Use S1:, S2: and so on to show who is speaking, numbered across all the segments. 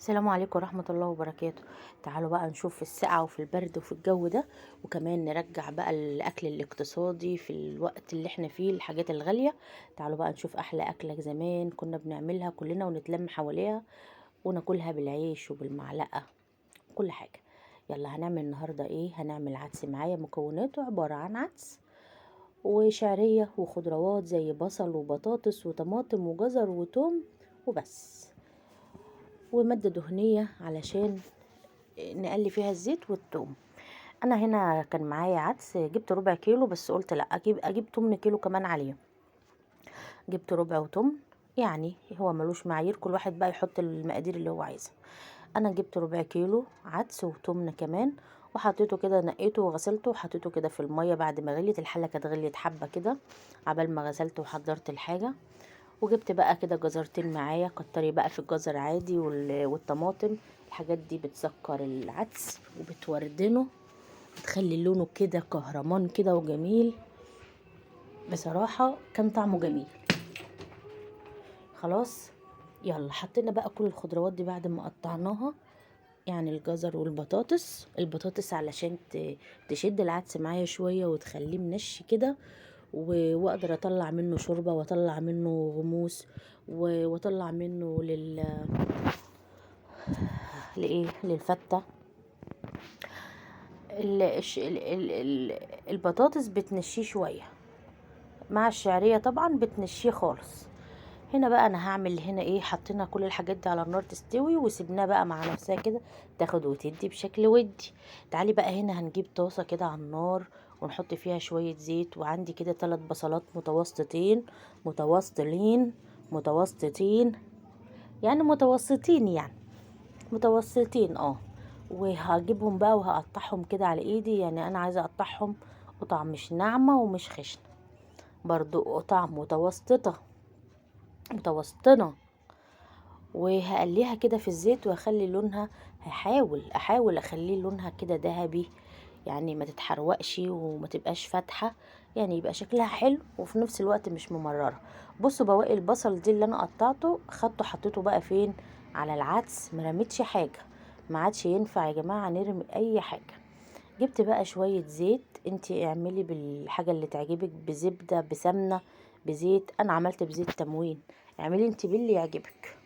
S1: السلام عليكم ورحمة الله وبركاته. تعالوا بقى نشوف في السقعة وفي البرد وفي الجو ده، وكمان نرجع بقى الأكل الاقتصادي في الوقت اللي احنا فيه، الحاجات الغالية. تعالوا بقى نشوف أحلى أكلة زمان كنا بنعملها كلنا ونتلم حواليها وناكلها بالعيش وبالمعلقة كل حاجة. يلا هنعمل النهاردة ايه؟ هنعمل عدس. معايا مكوناته عبارة عن عدس وشعرية وخضروات زي بصل وبطاطس وطماطم وجزر وتوم وبس، ومادة دهنية علشان نقلي فيها الزيت والثوم. انا هنا كان معايا عدس، جبت ربع كيلو بس قلت لا اجيب 8 كيلو كمان عليه، جبت ربع وتمن، يعني هو ملوش معايير، كل واحد بقى يحط المقادير اللي هو عايزها. انا جبت ربع كيلو عدس وتمن كمان، وحطيته كده، نقيته وغسلته وحطيته كده في المية بعد ما غليت الحلة، كانت غليت حبه كده عبال ما غسلته وحضرت الحاجة. وجبت بقى كده جزرتين معايا، كتري بقى في الجزر عادي والطماطم، الحاجات دي بتسكر العدس وبتوردنه، بتخلي لونه كده كهرمان كده وجميل. بصراحة كان طعمه جميل. خلاص يلا حطينا بقى كل الخضروات دي بعد ما قطعناها، يعني الجزر والبطاطس. البطاطس علشان تشد العدس معايا شوية وتخليه منشي كده، واقدر اطلع منه شوربة واطلع منه غموس واطلع منه لايه، للفته. البطاطس بتنشيه شوية مع الشعرية طبعا، بتنشيه خالص. هنا بقى انا هعمل هنا ايه، حطينا كل الحاجات دي على النار تستوي وسيبناها بقى مع نفسها كده تاخد وتدي بشكل ودي. تعالي بقى هنا هنجيب طاسه كده على النار ونحط فيها شوية زيت، وعندي كده 3 بصلات متوسطين، متوسطين، متوسطين، يعني متوسطين، يعني متوسطين وهجيبهم بقى وهقطعهم كده على ايدي، يعني انا عايزه اقطعهم قطع مش ناعمة ومش خشنه، برضو قطع متوسطه متوسطنه. وهقليها كده في الزيت واخلي لونها، احاول اخليه لونها كده ذهبي، يعني ما تتحرقش وما تبقاش فاتحة، يعني يبقى شكلها حلو وفي نفس الوقت مش ممرره. بصوا بواقي البصل دي اللي انا قطعته خدته حطيته بقى فين؟ على العدس، ما رميتش حاجة، ما عادش ينفع يا جماعة نرمي اي حاجة. جبت بقى شوية زيت، انتي اعملي بالحاجة اللي تعجبك، بزبده بسمنه بزيت، انا عملت بزيت تموين، اعملي انتي باللي يعجبك.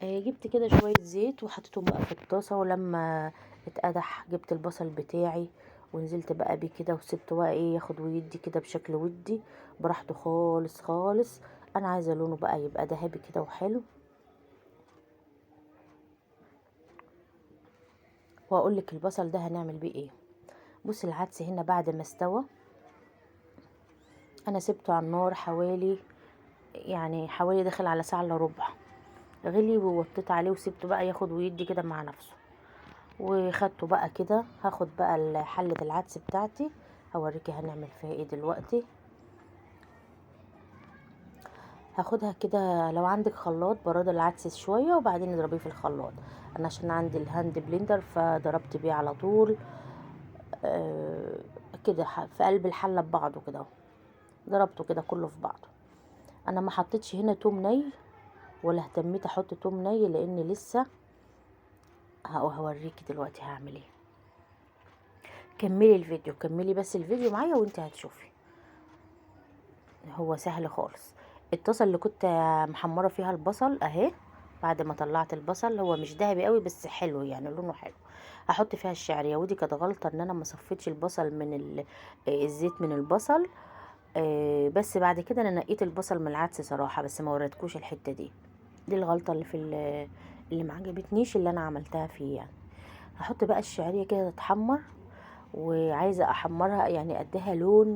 S1: جبت كده شوية زيت وحطيتهم بقى في الطاسه، ولما اتقدح جبت البصل بتاعي ونزلت بقى بيه كده، وسبته بقى ايه ياخد ويدي كده بشكل ودي براحته خالص خالص. انا عايزه لونه بقى يبقى ذهبي كده وحلو. واقول لك البصل ده هنعمل بيه ايه. بصي العدس هنا بعد ما استوى انا سبته على النار حوالي، يعني حوالي داخل على ساعة الا ربع، غلي ووطيت عليه وسبته بقى ياخد ويدي كده مع نفسه. وخدته بقى كده، هاخد بقى حلة العدس بتاعتي هوريكي هنعمل فيها ايه دلوقتي. هاخدها كده، لو عندك خلاط براد العدس شوية وبعدين اضربيه في الخلاط، انا عشان عندي ال hand blender فضربت بيه على طول. كده في قلب الحلة ببعضه كده اهو، ضربته كده كله في بعضه. انا ما حطيتش هنا توم ني ولا اهتميت احط توم ني لان لسه هوريكي دلوقتي هعمل ايه. كملي الفيديو، كملي بس الفيديو معايا وانت هتشوفي، هو سهل خالص. الطاسه اللي كنت محمرة فيها البصل اهي، بعد ما طلعت البصل هو مش ذهبي قوي بس حلو، يعني لونه حلو. هحط فيها الشعرية، ودي كانت غلطه ان انا ما صفيتش البصل من الزيت من البصل، بس بعد كده انا نقيت البصل من العدس صراحة، بس ما وريتكوش الحتة دي، دي الغلطة اللي في اللي ما عجبتنيش اللي انا عملتها فيه يعني. هحط بقى الشعرية كده تتحمر، وعايزه احمرها يعني اديها لون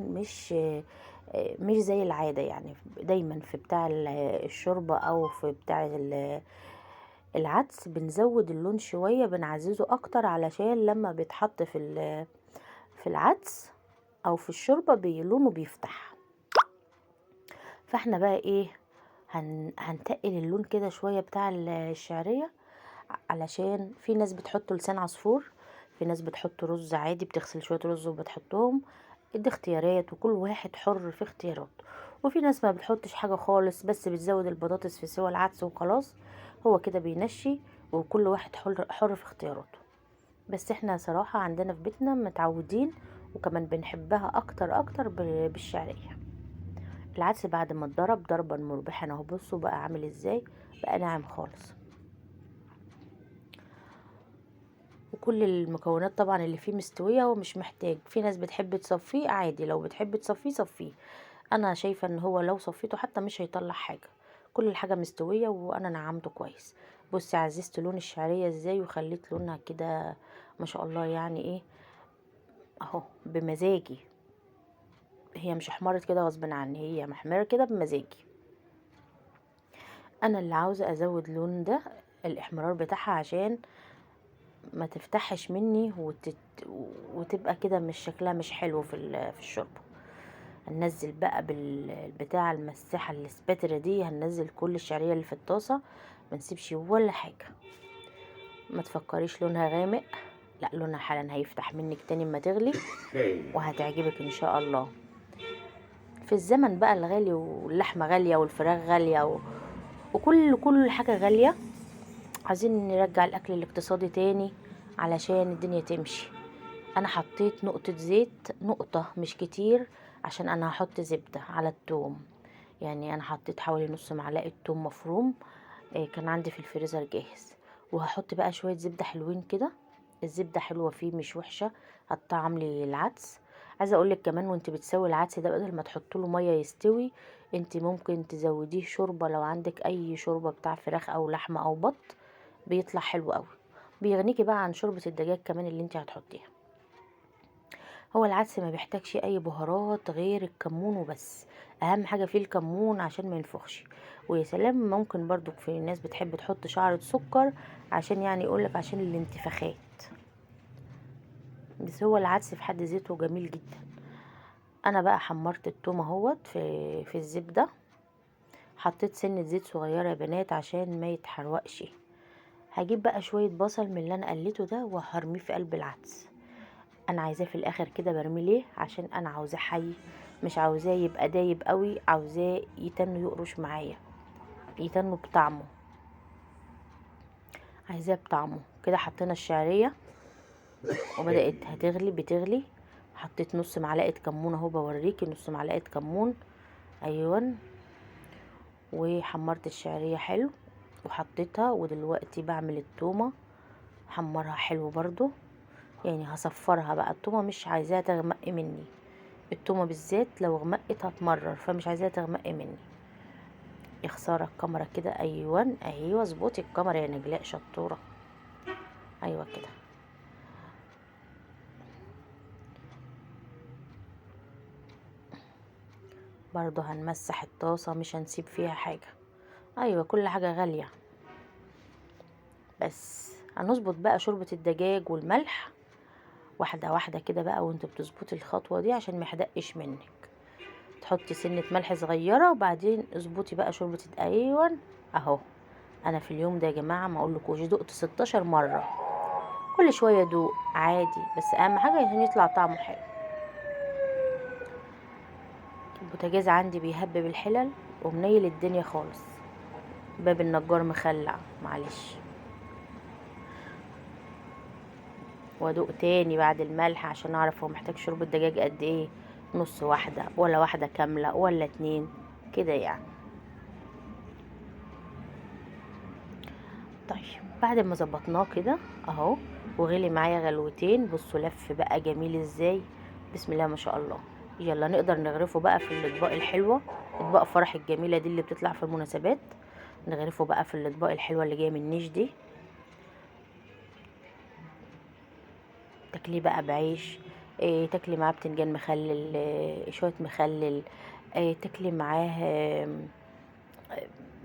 S1: مش زي العادة، يعني دايما في بتاع الشوربة او في بتاع العدس بنزود اللون شوية، بنعززه اكتر علشان لما بيتحط في العدس او في الشوربة لونه بيفتح. فاحنا بقى ايه هنتقل اللون كده شوية بتاع الشعرية، علشان في ناس بتحط لسان عصفور، في ناس بتحط رز عادي، بتغسل شوية رز وبتحطهم، دي اختيارات وكل واحد حر في اختياراته. وفي ناس ما بتحطش حاجة خالص، بس بتزود البطاطس في سوى العدس وخلاص، هو كده بينشي. وكل واحد حر في اختياراته. بس احنا صراحة عندنا في بيتنا متعودين، وكمان بنحبها اكتر اكتر بالشعرية. العدس بعد ما اتضرب ضربا مربحا اهو، بصوا بقى عامل ازاي، بقى ناعم خالص. وكل المكونات طبعا اللي فيه مستوية ومش محتاج. في ناس بتحب تصفية عادي، لو بتحب تصفية صفيه، انا شايفه ان هو لو صفيته حتى مش هيطلع حاجة، كل الحاجة مستوية وانا نعمته كويس. بصي عززت لون الشعرية ازاي وخليت لونها كده ما شاء الله، يعني ايه اهو بمزاجي، هي مش احمرت كده غصب عني، هي محمرة كده بمزاجي. انا اللي عاوزه ازود لون ده الاحمرار بتاعها عشان ما تفتحش مني وتبقى كده مش شكلها مش حلو في الشوربة. هننزل بقى بالبتاع المساحة السباتره دي، هننزل كل الشعرية اللي في الطاسه، ما نسيبش ولا حاجة. ما تفكريش لونها غامق، لا لونها حالا هيفتح منك تاني اما تغلي، وهتعجبك ان شاء الله. في الزمن بقى الغالي، واللحمة غالية والفراخ غالية وكل حاجة غالية، عايزين نرجع الاكل الاقتصادي تاني علشان الدنيا تمشي. انا حطيت نقطة زيت، نقطة مش كتير، عشان انا هحط زبدة على التوم. يعني انا حطيت حوالي نص معلقه توم مفروم، كان عندي في الفريزر جاهز. وهحط بقى شوية زبدة حلوين كده، الزبدة حلوة فيه مش وحشة، هتطعم لي العدس. عايزه اقولك كمان وانت بتسوي العدس ده، بدل ما تحط له مية يستوي، انت ممكن تزوديه شوربة، لو عندك اي شوربة بتاع فراخ او لحمه او بط، بيطلع حلو قوي، بيغنيكي بقى عن شوربة الدجاج كمان اللي انت هتحطيها. هو العدس ما بيحتاجش اي بهارات غير الكمون وبس، اهم حاجة فيه الكمون عشان ما ينفخش. ويا سلام ممكن برضو في ناس بتحب تحط شعره سكر عشان يعني يقولك عشان الانتفاخات، بس هو العدس في حد ذاته جميل جدا. انا بقى حمرت التوم اهوت في الزبدة، حطيت سنة زيت صغيرة يا بنات عشان ما يتحرقش. هجيب بقى شوية بصل من اللي انا قليته ده وهرميه في قلب العدس. انا عايزاه في الاخر كده برميه ليه؟ عشان انا عاوزاه حي، مش عاوزاه يبقى دايب قوي، عاوزاه يتنه يقرش معايا، يتنه بطعمه، عايزاه بطعمه كده. حطينا الشعرية وبدات هتغلي، بتغلي. حطيت نص معلقه كمون اهو، بوريكي نص معلقه كمون، ايوه. وحمرت الشعرية حلو وحطيتها. ودلوقتي بعمل التومه، حمرها حلو برضو، يعني هصفرها بقى. التومه مش عايزاها تغمق مني، التومه بالذات لو غمقت هتمرر، فمش عايزاها تغمق مني. يا خسارة الكاميرا كده، ايوه ايوه اظبطي الكاميرا يا نجلاء شطوره، ايوه كده. برضو هنمسح الطاسه، مش هنسيب فيها حاجة، ايوه كل حاجة غالية. بس هنظبط بقى شوربة الدجاج والملح واحدة واحدة كده بقى، وانت بتظبطي الخطوة دي عشان ما يحدقش منك. تحطي سنة ملح صغيرة وبعدين اظبطي بقى شوربة، ايوه اهو. انا في اليوم ده يا جماعة ما اقولكوش دقت 16 مرة، كل شوية دوق عادي، بس اهم حاجة عشان يطلع طعمه حلو. البوتاجاز عندي بيهبب الحلل ومنيل الدنيا خالص، باب النجار مخلع معلش. وادوق تاني بعد الملح عشان اعرف هو محتاج شوربة دجاج قد ايه، نص واحدة ولا واحدة كاملة ولا اتنين كده يعني. طيب بعد ما ظبطناه كده اهو وغلي معايا غلوتين، بصوا لف بقى جميل ازاي، بسم الله ما شاء الله. يلا نقدر نغرفه بقى في الاطباق الحلوة، اطباق فرح الجميلة دي اللي بتطلع في المناسبات، نغرفه بقى في الاطباق الحلوة اللي جاية من النيش دي. تاكليه بقى بعيش، إيه تاكلي معاه بتنجان مخلل، إيه شوية مخلل، إيه تاكلي معاه،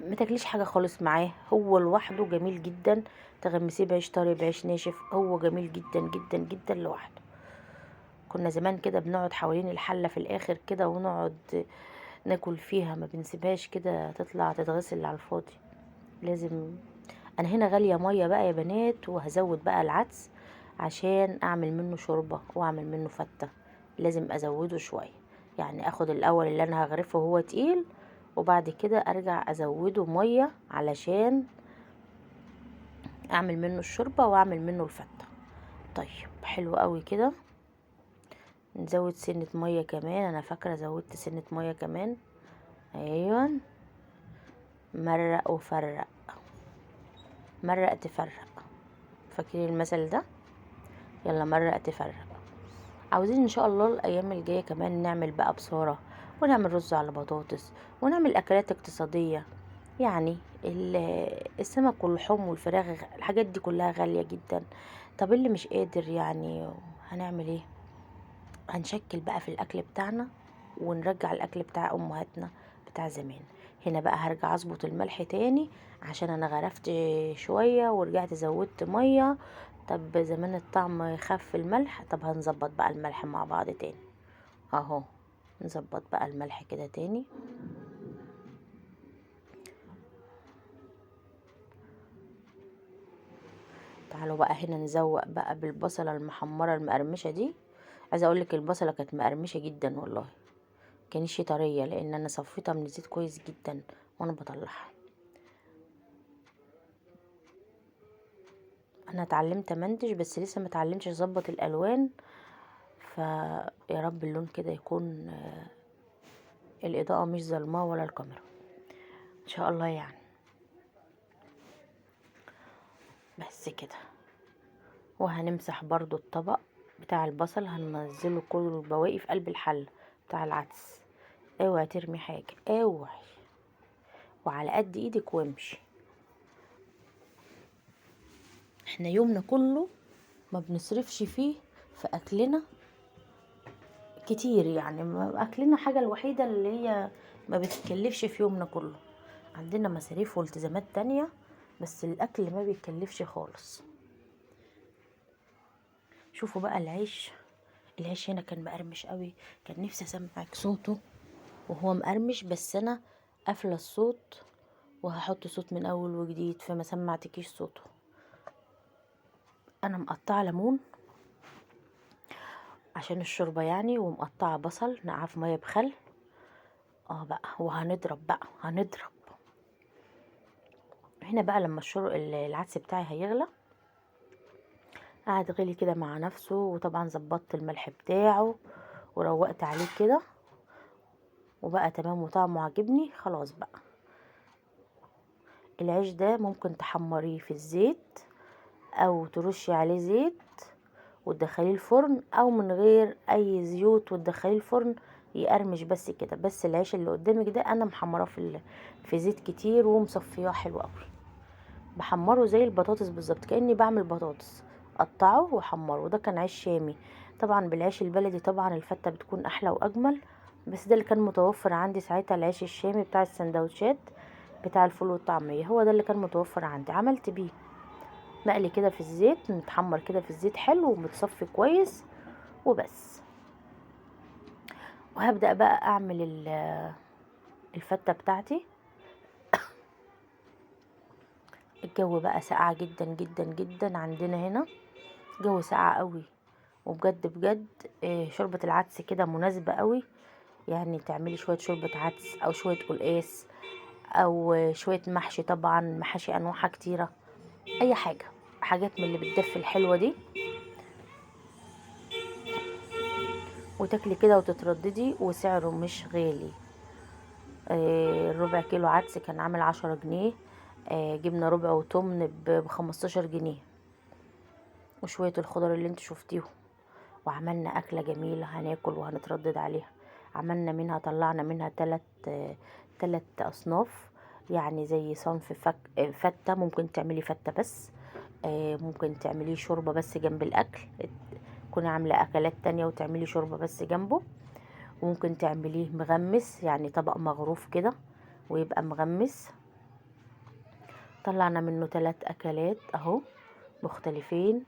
S1: ما تاكليش حاجة خالص معاه، هو لوحده جميل جدا. تغمسيه بعيش طري بعيش ناشف، هو جميل جدا جدا جدا لوحده. كنا زمان كده بنقعد حوالين الحلة في الاخر كده ونقعد ناكل فيها، ما بنسيبهاش كده تطلع تتغسل على الفاضي، لازم. انا هنا غالية مية بقى يا بنات، وهزود بقى العدس عشان اعمل منه شوربة واعمل منه فته، لازم ازوده شوية، يعني اخد الاول اللي انا هغرفه هو تقيل، وبعد كده ارجع ازوده مية علشان اعمل منه الشوربة واعمل منه الفته. طيب حلو قوي كده. نزود سنة مية كمان، انا فاكره زودت سنة مية كمان. ايوه مرق وفرق، مرق تفرق، فاكرين المثل ده؟ يلا مرق تفرق. عاوزين ان شاء الله الايام الجاية كمان نعمل بقى بصاره، ونعمل رز على بطاطس، ونعمل اكلات اقتصادية. يعني السمك واللحوم والفراخ الحاجات دي كلها غالية جدا. طب اللي مش قادر يعني هنعمل ايه؟ هنشكل بقى في الاكل بتاعنا ونرجع الاكل بتاع امهاتنا بتاع زمان. هنا بقى هرجع اظبط الملح تاني عشان انا غرفت شوية ورجعت زودت مية. طب زمان الطعم خف الملح، طب هنظبط بقى الملح مع بعض تاني اهو. نظبط بقى الملح كده تاني. تعالوا بقى هنا نزوق بقى بالبصله المحمره المقرمشه دي. عايزه اقول لك البصله كانت مقرمشه جدا والله، كانتش طرية لان انا صفيتها من الزيت كويس جدا وانا بطلعها. انا اتعلمت امنتج بس لسه ما اتعلمتش اظبط الالوان، فيا رب اللون كده يكون الاضاءة مش ظلمه ولا الكاميرا ان شاء الله يعني. بس كده. وهنمسح برضو الطبق بتاع البصل، هننزله كل البواقي في قلب الحلة بتاع العدس. اوعي ترمي حاجة، اوعي، وعلى قد ايدك وامشي. احنا يومنا كله ما بنصرفش فيه في اكلنا كتير، يعني اكلنا حاجة الوحيدة اللي هي ما بتكلفش في يومنا كله. عندنا مصاريف والتزامات تانية بس الاكل ما بيتكلفش خالص. شوفوا بقى العيش، العيش هنا كان مقرمش قوي، كان نفسي اسمعك صوته وهو مقرمش، بس انا قافله الصوت وهحط صوت من اول وجديد فما سمعتكيش صوته. انا مقطعه ليمون عشان الشوربة يعني، ومقطعه بصل نقعه في مية بخل بقى، وهنضرب بقى، هنضرب هنا بقى. لما العدس بتاعي هيغلى، قعد غلي كده مع نفسه، وطبعا ظبطت الملح بتاعه وروقت عليه كده وبقى تمام وطعمه عاجبني. خلاص بقى العيش ده ممكن تحمريه في الزيت او ترشي عليه زيت وتدخليه الفرن، او من غير اي زيوت وتدخليه الفرن يقرمش بس كده. بس العيش اللي قدامك ده انا محمراه في زيت كتير ومصفياه حلو قوي. بحمره زي البطاطس بالظبط، كاني بعمل بطاطس، قطعه وحمره. وده كان عيش شامي طبعا. بالعيش البلدي طبعا الفته بتكون احلى واجمل، بس ده اللي كان متوفر عندي ساعتها، العيش الشامي بتاع السندوتشات بتاع الفول والطعميه، هو ده اللي كان متوفر عندي. عملت بيه مقلي كده في الزيت، متحمر كده في الزيت حلو ومتصفي كويس وبس. وهبدأ بقى اعمل الفتة بتاعتي. الجو بقى ساقع جدا جدا جدا عندنا هنا، جو ساقع قوي، وبجد بجد شوربة العدس كده مناسبة قوي. يعني تعملي شوية شوربة عدس او شوية قلقاس او شوية محشي، طبعا محاشي انواعها كتيرة، اي حاجة، حاجات من اللي بتدفي الحلوة دي، وتاكلي كده وتترددي. وسعره مش غالي، الربع كيلو عدس كان عامل 10 جنيه، جبنا ربع وتمن ب15 جنيه، وشوية الخضر اللي انت شفتيهم. وعملنا أكلة جميلة هناكل وهنتردد عليها. عملنا منها، طلعنا منها تلت أصناف، يعني زي صنف فتة، ممكن تعملي فتة بس، ممكن تعملي شوربة بس جنب الأكل، تكوني عاملة أكلات تانية وتعملي شوربة بس جنبه. وممكن تعمليه مغمس، يعني طبق مغروف كده ويبقى مغمس. طلعنا منه 3 أكلات أهو مختلفين،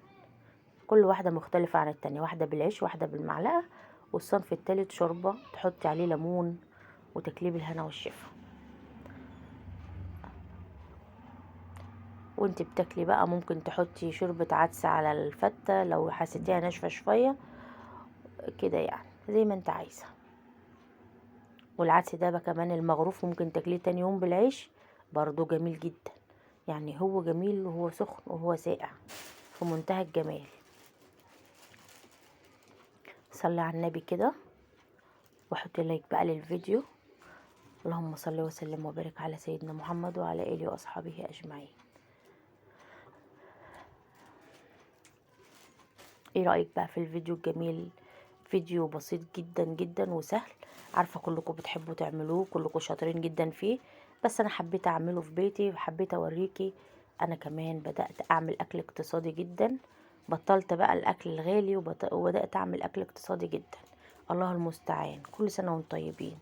S1: كل واحدة مختلفة عن التانية، واحدة بالعيش واحدة بالمعلقة، والصنف التالت شوربة تحطي عليه ليمون وتاكليه بالهنا والشفا. وانت بتاكلي بقى ممكن تحطي شوربة عدس على الفتة لو حسيتيها ناشفة شوية كده، يعني زي ما انت عايزة. والعدس ده بقى كمان المغروف ممكن تاكليه تاني يوم بالعيش برضو جميل جدا. يعني هو جميل وهو سخن وهو ساقع، في منتهى الجمال. صلي على النبي كده وحطي لايك بقى للفيديو. اللهم صل وسلم وبارك على سيدنا محمد وعلى آله وأصحابه أجمعين. ايه رأيك بقى في الفيديو الجميل؟ فيديو بسيط جدا جدا وسهل، عارفة كلكم بتحبوا تعملوه، كلكم شاطرين جدا فيه، بس انا حبيت اعمله في بيتي وحبيت اوريكي. انا كمان بدأت اعمل اكل اقتصادي جدا، بطلت بقى الاكل الغالي وبدأت اعمل اكل اقتصادي جدا. الله المستعان. كل سنة وانتم طيبين.